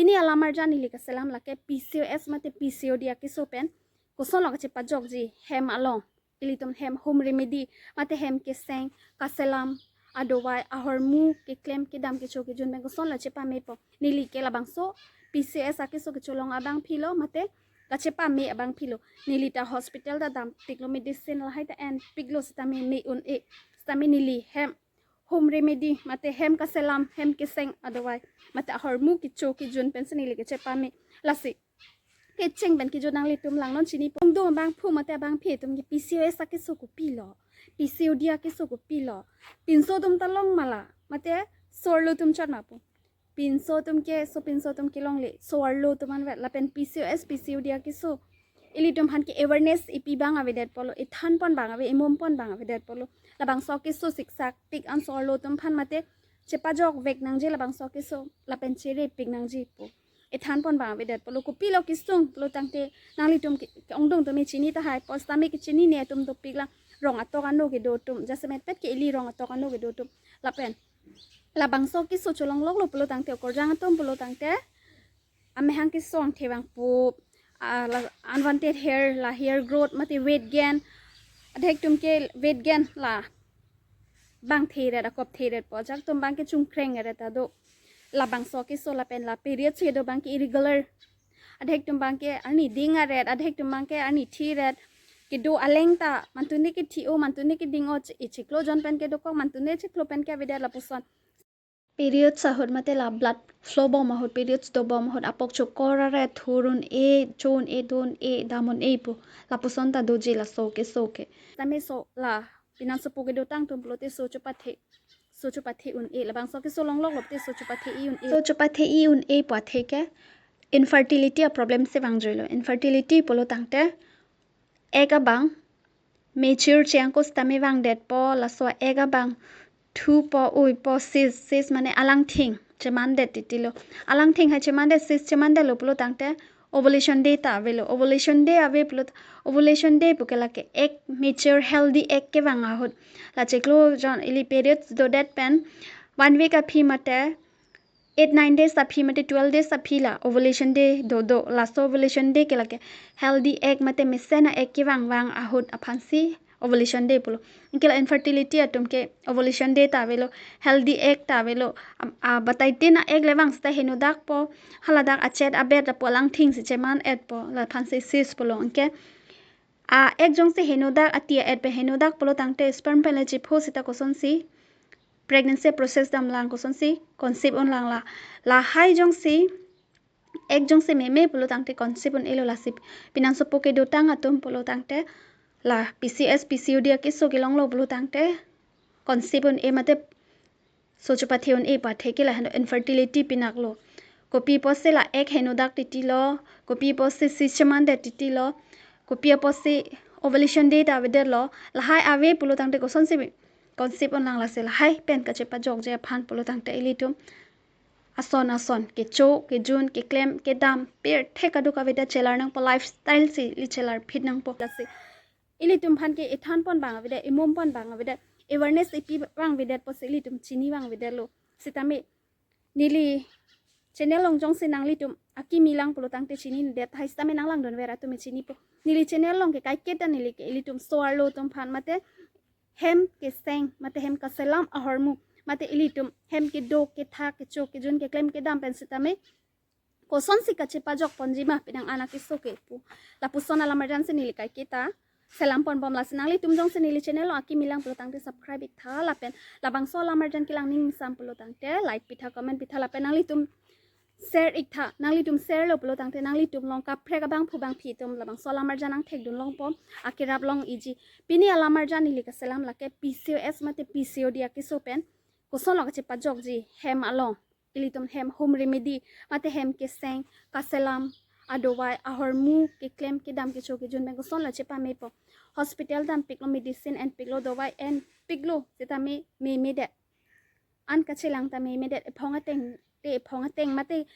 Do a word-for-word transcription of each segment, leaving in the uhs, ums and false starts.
Pini alam arjan neli kaselam lake P C O S mate P C O D akeso pen kosonlo kachepajokji hem along. Ilitum hem home remedy mate hem keseng, kaselam, adovai, ahormu, keklem, kedam, kecho, kejun pen kosonlo chepamepo. Neli ke labangso P C O S akeso kecholong abangphilo mate kachepame abangphilo. Neli ta hospital ta dampiklo, medicine lahai ta enpiklo, sitame me un-e. Sitame neli hem home remedy mate hem kaselam, hem keseng, adovai mate ahormu, kecho, kejun pensi neli kechepame. Lasi kecheng pen kejut nanglitum langnon chinipo. Ongdung abangphu mate abangphi atum ke P C O S akeso kopilo, P C O D akeso kopilo. Pinso atum ta long ma la, mate so-arlo atum chot ma pu. Pinso atum ke, so pinso atum ke longle, so-arlo atum anvet. Lapen P C O S, P C O D akeso ilitum aphan ke awareness ipi abang avedetpolo, ithanpon abang ave, imumpon abang avedetpolo. Labangso akeso siksak pik an so-arlo atum aphan mate chepajokvek nangji labangso akeso, lapen cherepik nangji pu. Ithanpon abang avedetpolo. Kopilo kesung pulo tangte nanglitum ke, ke-ongdung atum chini tahaipo, sitame kechinine atum dopik lang, rong atok ano kedo atum, jasemet pet ke ili rong atok ano kedo atum. Lapen labangso akeso cholongloklo pulo tangte, okorjang atum pulo tangte amehang kesong thevang pu, ah, la unwanted hair, la hair growth mate weight gain. Adhek atum ke weight gain la bang theret, akop theretpo, ajahak atum abang ke chungkreng eret ta do. Labangso akeso lapen la periods kedo abang ke irregular. Adhek atum abang ke arni ding aret, adhek atum abang ke arni thi ret. Kedo aleng ta mantune kethi-o, mantune keding-o, che-, e chiklo jon pen kedokok, mantune chiklo pen ke avedet lapuson. Periods ahut mate la blood flow bom ahut, periods dobom ahut apok chokor aret, thur un-e, cho un-e, do un-e, dam un-e pu. Lapuson ta doji laso akeso ke. Tame so la pinansopo kedotang atum pulote so chopathe, so chopathe un-e. Labangso akeso longloklo te so chopathe-i un-e. So chopathe-i un-e pu athe ke infertility aproblem si vangjuilo. Infertility pulo tangte egg abang mature che-angko sitame vangdetpo, laso egg abang thupo, uipo, cyst, cyst mane alangthing chemandet titilo. Alangthing hai chemandet, cyst chemandetlo pulo tangte ovulation day ta avelo. Ovulation day ave pulo, ovulation day pu ke lake egg mature, healthy egg kevang ahut. La chiklo jon ili periods dodet pen one week aphi mate eight nine days aphi mate twelve days aphi la ovulation day dodo. Laso ovulation day ke lake healthy egg mate mesen a-egg kevang vang ahut aphansi ovulation day pulo. Anke la infertility atum ke ovulation day ta avelo, healthy egg ta avelo. Am, a, batai tin a-egg le vang sita henodakpo, haladak achet abet lapu alangthing si cheman-etpo, laphansi cyst pulo. Anke a-egg jongsi henodak, ati a-et pen henodak pulo tangte sperm pen le chepho sita kosonsi pregnancy process damlang, kosonsi conceive unlang la. Lahai jongsi egg jongsi meme pulo tangte conceive un-elo, lasi pinansopo kedotang atum pulo tangte la P C O S, P C O D akeso kelonglo pulo tangte conceive un-e mate so chopathe un-e pu athe ke lahenlo, infertility pinaklo. Kopi apotsi la egg henodak titilo, kopi apotsi cyst chemandet titilo, kopi apotsi ovulation day ta avedetlo, lahai ave pulo tangte kosonsi conceive unlang, lasi lahai pen kachepajokji aphan pulo tangte ilitum ason ason, kecho, kejun, keklem, kedam, pirthe kaduk avedet chelar nangpo, lifestyle si ili chelar phit nangpo. Lasi ilitum aphan ke ithanpon abang avedet, imumpon abang avedet, awareness ipi abang avedetpo si ilitum chini abang avedetlo. Sitame neli channel along jongsi nanglitum akimi lang pulo tangte chininedet tahai, sitame nanglangdunver atum chinipo. Neli channel along ke kaiketa neli ke ilitum so-arlo atum aphan mate hem keseng mate hem kaselam ahormu mate ilitum hem kedo ketha kecho kejun keklem kedam pen sitame kosonsi kachepajokponji ma penang anak keso ke pu. Lapuson alam arjan si neli kaiketa selamponbom, lasi nanglitum jongsi neli channel along akimi lang pulo tangte subscribe iktha lapen labangso alam arjan kelang ning sam pulo tangte like pitha, comment pitha lapen nanglitum share iktha. Nanglitum share lo pulo tangte nanglitum along kaprek abangphu bangphi atum labangso alam arjan angthek dun longpo, akerap long-iji. Pini alam arjan neli kaselam lake P C O S mate P C O D akeso pen kosonlo kachepajokji hem along. Ilitum hem home remedy mate hem keseng, kaselam, adovai, ahormu, keklem, kedam, kecho, kejun pen kosonlo chepamepo. Hospital dampiklo, medicine enpiklo, dovai enpiklo, sitame memedet. An kachelang ta memedet, ephong ateng te ephong ateng mate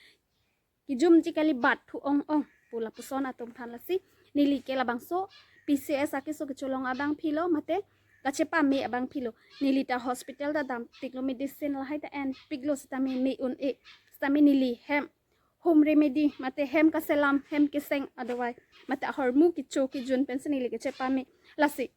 kijumji kali, bat thu ong ong pu lapuson atum aphan. Lasi neli ke labangso P C O S akeso kecholong abangphilo mate kachepame abangphilo. Neli ta hospital ta dampiklo, medicine lahai ta enpiklo, sitame me un-e. Sitame neli hem home remedy, mate hem kaselam, hem keseng adawai, mate ahormu kecho kejun pensi neli kachepame. Lasi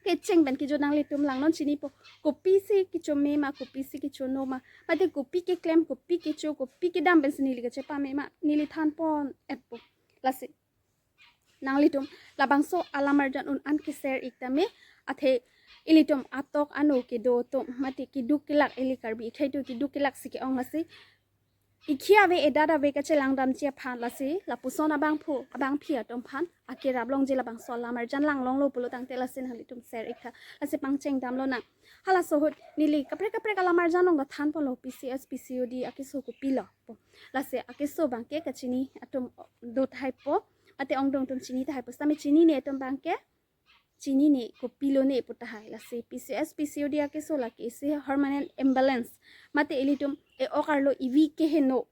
kecheng pen kejun nanglitum langnon chinipo. Kopisi kecho me ma, kopisi kecho no ma, mate kopi keklem, kopi kecho, kopi kedam pensi neli kachepame ma, neli thanpon-etpo. Lasi nanglitum labangso alamarjan un-an ke-share ik tame, athe ilitum atok ano kedo atum, mate keduk kelak, ili Karbi akhei atum keduk kelak si ke-ong lasi, ikhei ave, edat ave kachelang damji aphan lasi, lapuson abangphu abangphi atum aphan akerap longji labangso alamarjan langlonglo pulo tangte lasi nanglitum share ik tha, lasi pangcheng damlonang. Halaso ahut neli kaprek kaprek alamarjan along ta thanponlo, P C O S, P C O D akeso kopilo pu. Lasi akeso abangke kachini atum do tahaipo, mate ongdung atum chini tahaipo. Sitame chinine atum abangke chinine, kopilone pu tahai. Lasi P C O S, P C O D akeso lake isi hormonal imbalance, mate ilitum e-ok arlo ivi keheno,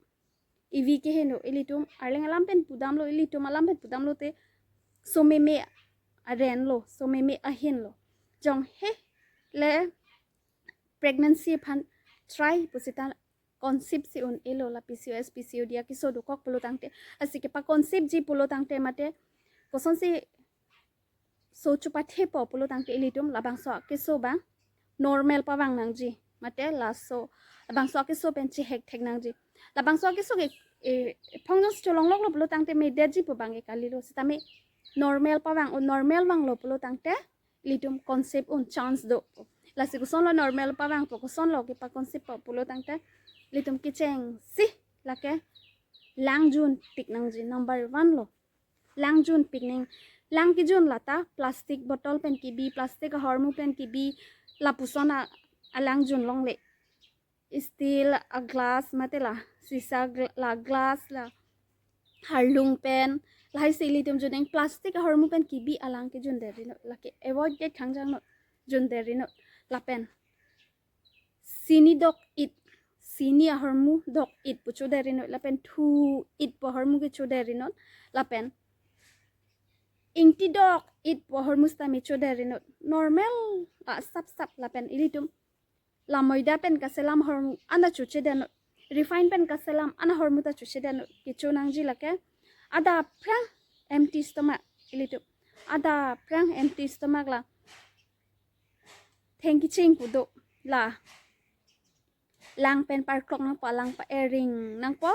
ivi keheno, ilitum arleng alam pen pudamlo, ilitum alam pen pudamlote someme arenlo, someme ahinlo. Jong he le pregnancy aphan try pusita conceive si un-elo la P C O S, P C O D akeso dokok pulo tangte. Lasi kepa-conceive ji pulo tangte mate kosonsi so chopathepo pulo tangte ilitum labangso akeso abang normal pavang nangji, mate laso labangso akeso pen chehek thek nangji. Labangso akeso ke, eh, phongjong si cholongloklo pulo tangte medetji pu abangke kalilo, sitame normal pavang, o normal vanglo pulo tangte ilitum conceive un chance do. Lasi kosonlo normal pavangpo, kosonlo kepa-conceive po pulo tangte ilitum kechengsi lake lang junpik nangji, number one lo. Lang junpik nang. Lang kejun lata plastic bottle pen kebi, plastic ahormu pen kebi, lapuson a, alang jun longle. Steel a glass, mate la sisa gl-, la glass, la harlung pen, lahai si ilitum jun nang. Plastic ahormu pen kebi alang kejun derinon, lake avoid det khangjangnon, jun derinon. Lapen sini dok-it, sini ahormu dok-it pu choderinon, lapen thu-it pu ahormu ke choderinon, lapen ingti dok-it pu ahormu sitame choderinon. Normal a sap sap, lapen ilitum la moida pen kaselam ahormu an ta chochedenon, refine pen kaselam an ahormu ta chochedenon, kecho nangji lake. Adapprang empty stomach, ilitum adapprang empty stomach la thengkiching pu do, la lang pen parklok nangpo, alang pa-ering nangpo,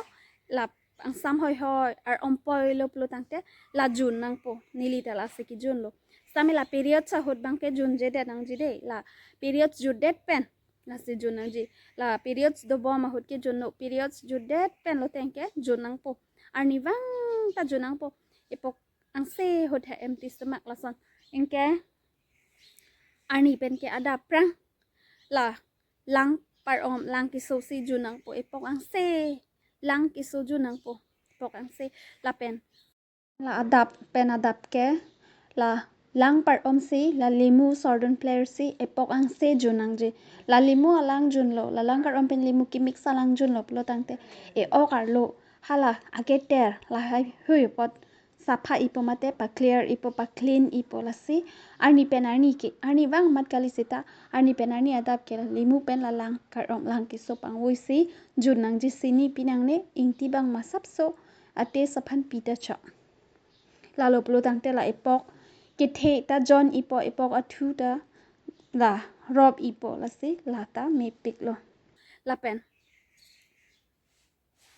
la angsam hoihoi ar-ompoi lo pulo tangte la jun nangpo, neli ta lasi kejunlo. Sitame la periods ahut abangke junjedet nangji dei, la periods jutdet pen lasi jun nangji. La periods dobom ahut ke junlo, periods jutdet pen lo tangte jun nangpo. Arnivang ta jun nangpo. Epok angse ahut he empty stomach lason. Anke arni pen ke adapprang la lang par-om, lang keso si jun nangpo, epok angse lang keso jun nangpo, epok angse. Lapen la adap pen adap ke la lang par-om si, la limu sordon player si epok angse jun nangji. La limu alang junlo, la lang kar-om pen limu kemix alang junlo pulo tangte e-ok arlo hala aketer lahai hui apot sapha-ipo mate pa-clear-ipo, pa-clean-ipo lasi. Arni pen arni ke, arnivang amat kali seta, arni pen arni adap ke la limu pen la lang kar-om, lang keso pangvoi si jun nangji. Sini pi nangne, ingti abang masapso a-taste aphan pi ta chok. Lalo pulo tangte la epok kethe ta jon-ipo, epok athu ta la rop-ipo lasi la ta mepiklo. Lapen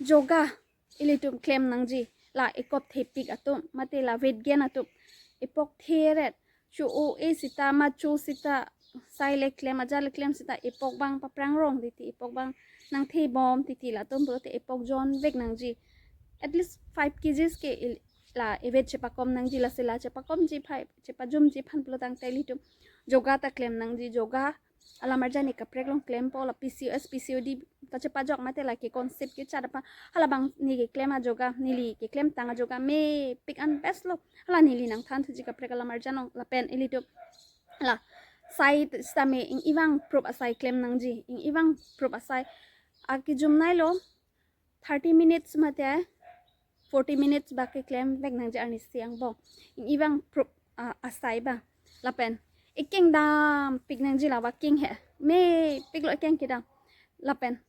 yoga ilitum klem nangji, la ekop thepik atum mate la weight gain atum. Epok theret, cho-o-e seta ma cho seta, sai le klem, aja le klem seta epok abang paprangrong titi, epok abang nangthebom titi, latum pulote epok jonvek nangji. At least five K Gs ke il-, la e-weight chepakom nangji, lasi la chepakomji aphan, chepajumji aphan pulo tangte ilitum yoga ta klem nangji. Yoga alamarjan ne kaprek along klempo, la P C O S, P C O D ta chepajok mate la ke-conceive kechat aphan. Hala abang ne keklem a-yoga, neli keklem tang a-yoga mepik an best lo. Hala neli nangthan thuji kaprek alamarjan along. Lapen ilitum la sai sitame ing-ivang prop asai klem nangji, ing-ivang prop asai. Akejum nailo thirty minutes mate forty minutes bak ke klemvek nangji arnisi angbong. Ing-ivang prop, ah, asai abang. Lapen ekeng dampik nangji, la walking he, mepiklo ekeng kedam. Lapen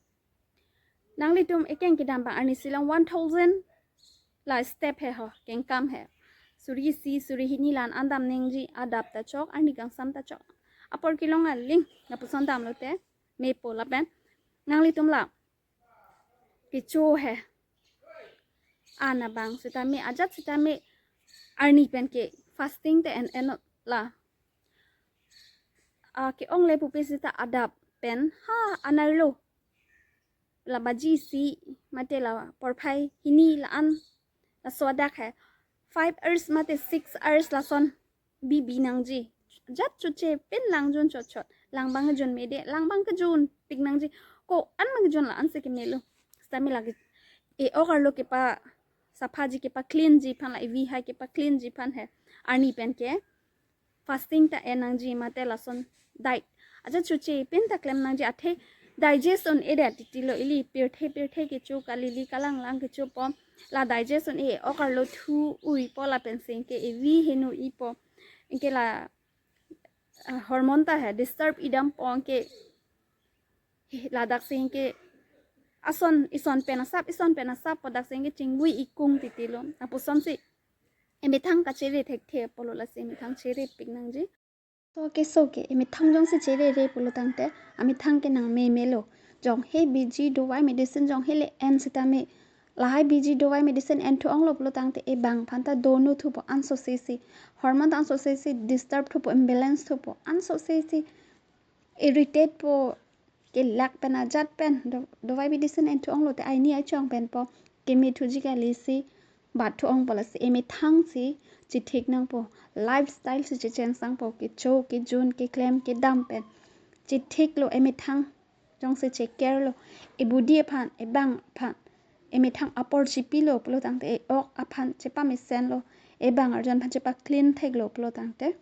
Nanglitum ekeng kedam abang arnisi lang one thousand la step he ho, kengkam he. Suri isi, suri hini la-an dam nangji, adap ta chok, arni kangsam ta chok. Apor kelong aling, lapuson damlote, mepo lapen. Nanglitum la kecho he. An abang sitame, ajat sitame, arni pen ke fasting te en-en la. Ah, ke-ong le pupe sita adap pen, ha, an arlo. La baji isi, mate la porphai hini la-an, laso adak he. Five hours mate six hours lason bibi nangji. Ajat choche pen lang jun chot chot. Lang abang kejun mede, lang abang kejun pik nangji. Ko-an abang kejun la-an si kemelo. Sitame lagi e-ok arlo kepa saphaji, kepa cleanji aphan, la evi hai kepa cleanji aphan he. Arni pen ke fasting ta en nangji mate lason diet. Ajat choche pen ta klem nangji, athe digest un-edet titilo, ili pirthe pirthe kecho, kalili kalanglang kechopo. La digest un-e-ok arlo thu uipo lapen sing ke evi henu ipo. Anke la, ah, hormone ta he disturb idampo, anke he ladak sing ke ason ison pen asap, ison pen asap po, dak sing ke chingvui ikung titilo. Lapuson si emethang kachere thekthe pulo, lasi emethang chere pik nangji. To keso ke emethang jongsi cherere pulo tangte, amethang ke nang memelo. Jong he biji dovai medicine jong he le en sitame, lahai biji dovai medicine en thu-onglo pulo tangte, ebang aphan ta donu thupo, anso sesi. Hormone ta anso sesi disturb thupo, imbalance thupo, anso sesi irritate po, kelak pen ajat pen do-, dovai medicine en thu-onglote aini achong pen po keme thuji kali si bat thu-ongpo, lasi emethang si chethik nangpo, lifestyle si chechange nangpo, kecho kejun keklem kedam pen chethiklo emethang, jongsi che-care lo, e-body aphan, ebang aphan, emethang apor chipilo pulo tangte, e-ok aphan chepamesenlo, ebang arjan aphan chepa clean theklo pulo tangte,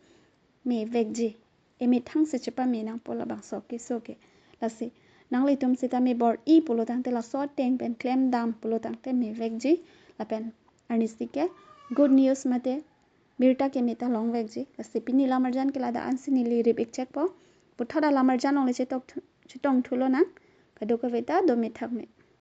mevekji. Emethang si chepame nangpo labangso keso ke. Lasi nanglitum sitame bor-i pulo tangte, laso ateng pen klem dam pulo tangte mevekji. Lapen arnisi ke good news mate birta keme ta longvekji. Lasi pini lamarjan ke ladak ansi neli rip-ik chekpo. Puthot alamarjan longle chetok thu-, chetong thulonang. Kadokave ta do methak me.